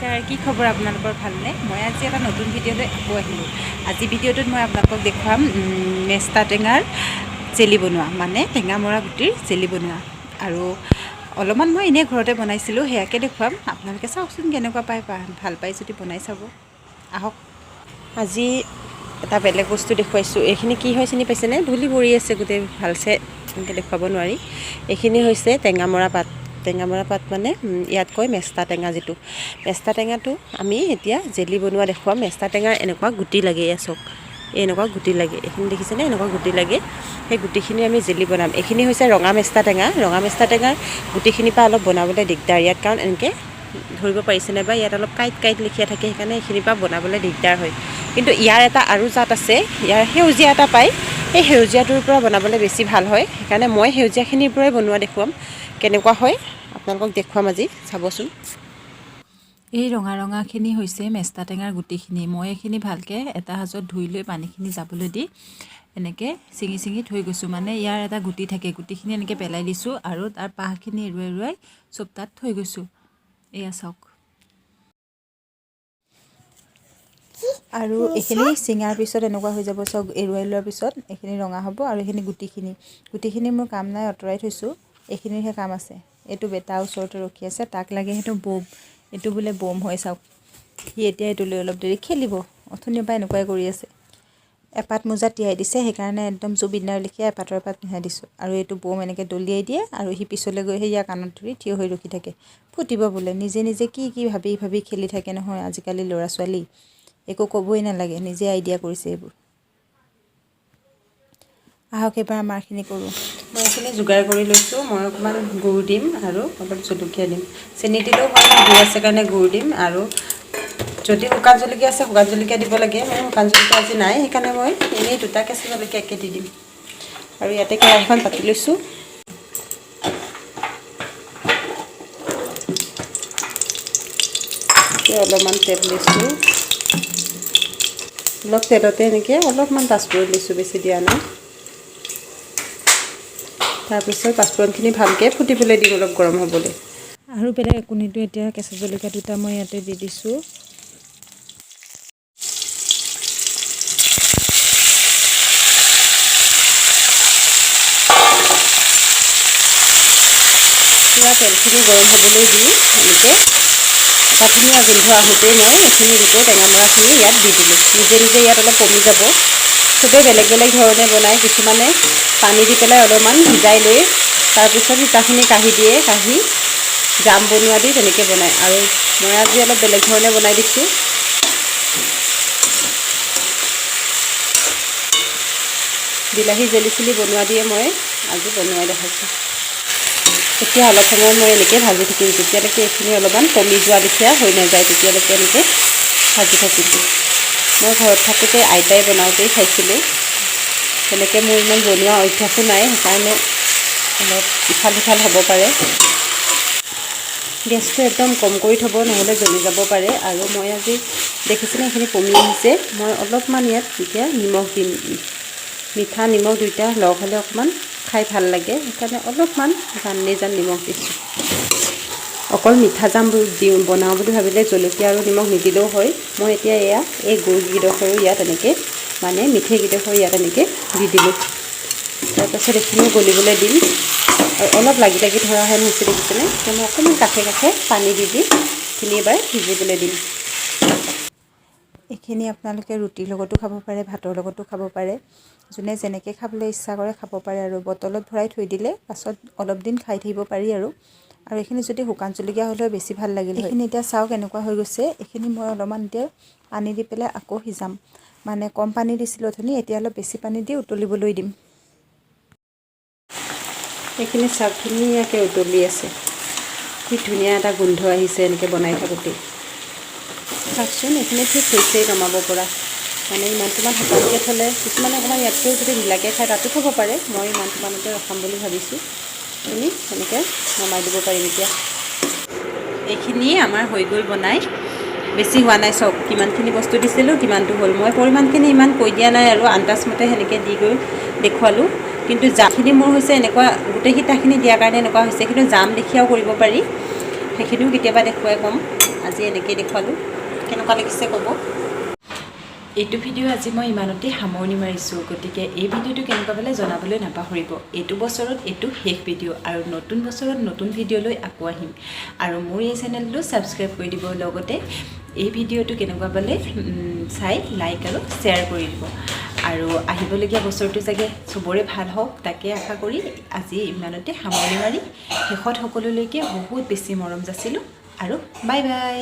নমস্কাৰ, কি খবৰ আপোনালোকৰ? ভালনে? মই আজি এটা নতুন ভিডিঅ'লৈ আকৌ আহিলোঁ। আজি ভিডিঅ'টোত মই আপোনালোকক দেখুৱাম মেষ্টা টেঙাৰ জেলি বনোৱা, মানে টেঙামৰা গুটিৰ জেলি বনোৱা। আৰু অলপমান মই এনেই ঘৰতে বনাইছিলোঁ, সেয়াকে দেখুৱাম। আপোনালোকে চাওকচোন কেনেকুৱা পায়, ভাল পাই যদি বনাই চাব। আহক, আজি এটা বেলেগ বস্তু দেখুৱাইছোঁ। এইখিনি কি হয় চিনি পাইছেনে? ধূলি পৰি আছে গোটেই, ভালছে এনেকৈ দেখুৱাব নোৱাৰি। এইখিনি হৈছে টেঙামৰা পাত। টেঙামৰা পাত মানে ইয়াত কয় মেষ্টা টেঙা। যিটো মেষ্টা টেঙাটো আমি এতিয়া জেলি বনোৱা দেখুৱাম। মেষ্টা টেঙাৰ এনেকুৱা গুটি লাগে, এয়া চাওক, এই এনেকুৱা গুটি লাগে। এইখিনি দেখিছেনে? এনেকুৱা গুটি লাগে। সেই গুটিখিনি আমি জেলি বনাম। এইখিনি হৈছে ৰঙা মেষ্টা টেঙা। ৰঙা মেষ্টা টেঙাৰ গুটিখিনিৰ পৰা অলপ বনাবলৈ দিগদাৰ ইয়াত, কাৰণ এনেকৈ ধৰিব পাৰিছেনে বা ইয়াত অলপ কাঁইট কাঁইট লেখীয়া থাকে, সেইকাৰণে এইখিনিৰ পৰা বনাবলৈ দিগদাৰ হয়। কিন্তু ইয়াৰ এটা আৰু জাত আছে, ইয়াৰ সেউজীয়া এটা পায়, সেই সেউজীয়াটোৰ পৰা বনাবলৈ বেছি ভাল হয়। সেইকাৰণে মই সেউজীয়াখিনিৰ পৰাই বনোৱা দেখুৱাম। কেনেকুৱা হয় আপোনালোকক দেখুৱাম আজি, চাবচোন। এই ৰঙা ৰঙাখিনি হৈছে মেষ্টা টেঙাৰ গুটিখিনি। মই এইখিনি ভালকৈ এটা সাজত ধুই লৈ পানীখিনি যাবলৈ দি এনেকৈ ছিঙি ছিঙি থৈ গৈছোঁ। মানে ইয়াৰ এটা গুটি থাকে, গুটিখিনি এনেকৈ পেলাই দিছোঁ আৰু তাৰ পাহখিনি এৰুৱাই এৰুৱাই চব তাত থৈ গৈছোঁ। এয়া চাওক। আৰু এইখিনি ছিঙাৰ পিছত এনেকুৱা হৈ যাব চাওক। এৰুৱাই লোৱাৰ পিছত এইখিনি ৰঙা হ'ব। আৰু এইখিনি গুটিখিনি, গুটিখিনি মোৰ কাম নাই, আঁতৰাই থৈছোঁ। এইখিনিৰহে কাম আছে। এইটো বেটা ওচৰতে ৰখি আছে, তাক লাগে সেইটো বম। এইটো বোলে বম হয়। চাওক, সি এতিয়া এইটো লৈ অলপ দেৰি খেলিব। অথনিৰ পৰা এনেকুৱাই কৰি আছে। এপাত মোজা তিয়াই দিছে, সেইকাৰণে একদম জুবিনদাৰ লেখীয়া এপাতৰ এপাত পিন্ধাই দিছোঁ। আৰু এইটো বম এনেকৈ দলিয়াই দিয়ে আৰু সি পিছলৈ গৈ সেই ইয়াৰ কাণত ধৰি থিয় হৈ ৰখি থাকে, ফুটিব বোলে। নিজে নিজে কি কি ভাবি ভাবি খেলি থাকে নহয় আজিকালি ল'ৰা ছোৱালী, একো ক'বই নালাগে, নিজে আইডিয়া কৰিছে এইবোৰ। আহক, এইবাৰ আমাৰখিনি কৰোঁ। মই এইখিনি যোগাৰ কৰি লৈছোঁ। মই অকণমান গুড় দিম আৰু অলপ জলকীয়া দিম। চেনি দিলেও হয়, মই গুড় আছে কাৰণে গুড় দিম। আৰু যদি শুকান জলকীয়া আছে, শুকান জলকীয়া দিব লাগে। মোৰ শুকান জলকীয়া আজি নাই, সেইকাৰণে মই এনেই দুটা কেঁচা জলকীয়াকে দি দিম। আৰু ইয়াতে কেৰাহীখন পাতি লৈছোঁ। অলপমান তেল দিছোঁ। অলপ তেলতে এনেকৈ অলপমান পাঁচফোৰণ দিছোঁ, বেছি দিয়া নাই। তাৰপিছত পাঁচফোৰণখিনি ভালকৈ ফুটিবলৈ দিম, অলপ গৰম হ'বলৈ। আৰু বেলেগ একো নিদিওঁ এতিয়া। কেঁচা জলকীয়া দুটা মই ইয়াতে দি দিছোঁ। পূৰা তেলখিনি গৰম হ'বলৈ দি এনেকৈ এটা ধুনীয়া গোন্ধ আহোঁতেই মই এইখিনি গোটেই টেঙামৰাখিনি ইয়াত দি দিলোঁ। নিজে নিজে ইয়াত অলপ কমি যাব। চবেই বেলেগ বেলেগ ধৰণে বনায়। কিছুমানে পানী দি পেলাই অলপমান সিজাই লৈ তাৰপিছত সূতাখিনি কাঢ়ি দিয়ে, কাঢ়ি জাম বনোৱা দি তেনেকৈ বনায়। আৰু মই আজি অলপ বেলেগ ধৰণে বনাই দিছোঁ। বিলাহী জেলি চেলি বনোৱা দিয়ে মই আজি বনোৱাই দেখাইছোঁ। এতিয়া অলপ সময় মই এনেকৈ ভাজি থাকিম, যেতিয়ালৈকে এইখিনি অলপমান কমি যোৱা লেখীয়া হৈ নাযায় তেতিয়ালৈকে এনেকৈ ভাজি থাকিম। মই ঘৰত থাকোঁতে আইতাই বনাওঁতেই খাইছিলোঁ। তেনেকৈ মোৰ ইমান বনোৱা অভ্যাসো নাই, সেইকাৰণে অলপ ইফাল সিফাল হ'ব পাৰে। গেছটো একদম কম কৰি থ'ব, নহ'লে জ্বলি যাব পাৰে। আৰু মই আজি দেখিছেনে এইখিনি কমি আহিছে। মই অলপমান ইয়াত এতিয়া নিমখ দিম। মিঠা নিমখ দুইটা লগ হ'লে অকণমান খাই ভাল লাগে, সেইকাৰণে অলপমান জান নিমখ দিছোঁ। অকল মিঠা জাম দিওঁ বনাওঁ বুলি ভাবিলে জলকীয়া আৰু নিমখ নিদিলেও হয়। মই এতিয়া এয়া এই গুড়কেইডোখৰো ইয়াত এনেকৈ, মানে মিঠৈকেইডোখৰ ইয়াত এনেকৈ দি দিলোঁ। তাৰপাছত এইখিনিও গলিবলৈ দিম। আৰু অলপ লাগি লাগি ধৰা হেন হৈছে, দেখিছেনে? এতিয়া মই অকণমান কাষে কাষে পানী দি দি এইখিনি এবাৰ সিজিবলৈ দিম। এইখিনি আপোনালোকে ৰুটিৰ লগতো খাব পাৰে, ভাতৰ লগতো খাব পাৰে। যোনে যেনেকৈ খাবলৈ ইচ্ছা কৰে খাব পাৰে। আৰু বটলত ভৰাই থৈ দিলে পাছত অলপ দিন খাই থাকিব পাৰি। আৰু আৰু এইখিনি যদি শুকান জলকীয়া হ'লেও বেছি ভাল লাগিল। এইখিনি এতিয়া চাওক এনেকুৱা হৈ গৈছে। এইখিনি মই অলপমান এতিয়া পানী দি পেলাই আকৌ সিজাম। মানে কম পানী দিছিলোঁ অথনি, এতিয়া অলপ বেছি পানী দি উতলিবলৈ দিম। এইখিনি চাওক, ধুনীয়াকৈ উতলি আছে। কি ধুনীয়া এটা গোন্ধ আহিছে এনেকৈ বনাই থাকোঁতেই। চাওকচোন, এইখিনি ঠিক হৈছেই নমাব পৰা। মানে ইমানটোমান শুকানকৈ থ'লে, কিছুমানে অকণমান ইয়াতকৈও যদি ঢিলাকৈ খায় তাতো থ'ব পাৰে। মই ইমানটোমানতে ৰখাম বুলি ভাবিছোঁ। এইখিনি এনেকৈ নমাই দিব পাৰিম এতিয়া। এইখিনি আমাৰ হৈ গ'ল বনাই, বেছি হোৱা নাই। চাওক কিমানখিনি বস্তু দিছিলোঁ, কিমানটো হ'ল। মই পৰিমাণখিনি ইমান কৈ দিয়া নাই আৰু আন্দাজমতে সেনেকৈ দি গৈ দেখুৱালোঁ। কিন্তু জামখিনি মোৰ হৈছে এনেকুৱা, গোটেই সীতাখিনি দিয়াৰ কাৰণে এনেকুৱা হৈছে, কিন্তু জাম লেখীয়াও কৰিব পাৰি। সেইখিনিও কেতিয়াবা দেখুৱাই ক'ম। আজি এনেকেই দেখুৱালোঁ, কেনেকুৱা লাগিছে ক'ব। এইটো ভিডিঅ' আজি মই ইমানতেই সামৰণি মাৰিছোঁ। গতিকে এই ভিডিঅ'টো কেনেকুৱা পালে জনাবলৈ নাপাহৰিব। এইটো বছৰত এইটো শেষ ভিডিঅ' আৰু নতুন বছৰত নতুন ভিডিঅ' লৈ আকৌ আহিম। আৰু মোৰ এই চেনেলটো ছাবস্ক্ৰাইব কৰি দিব, লগতে এই ভিডিঅ'টো কেনেকুৱা পালে চাই লাইক আৰু শ্বেয়াৰ কৰি দিব। আৰু আহিবলগীয়া বছৰটো চাগে চবৰে ভাল হওক, তাকে আশা কৰি আজি ইমানতে সামৰণি মাৰি শেষত সকলোলৈকে বহুত বেছি মৰম যাচিলোঁ আৰু বাই বাই।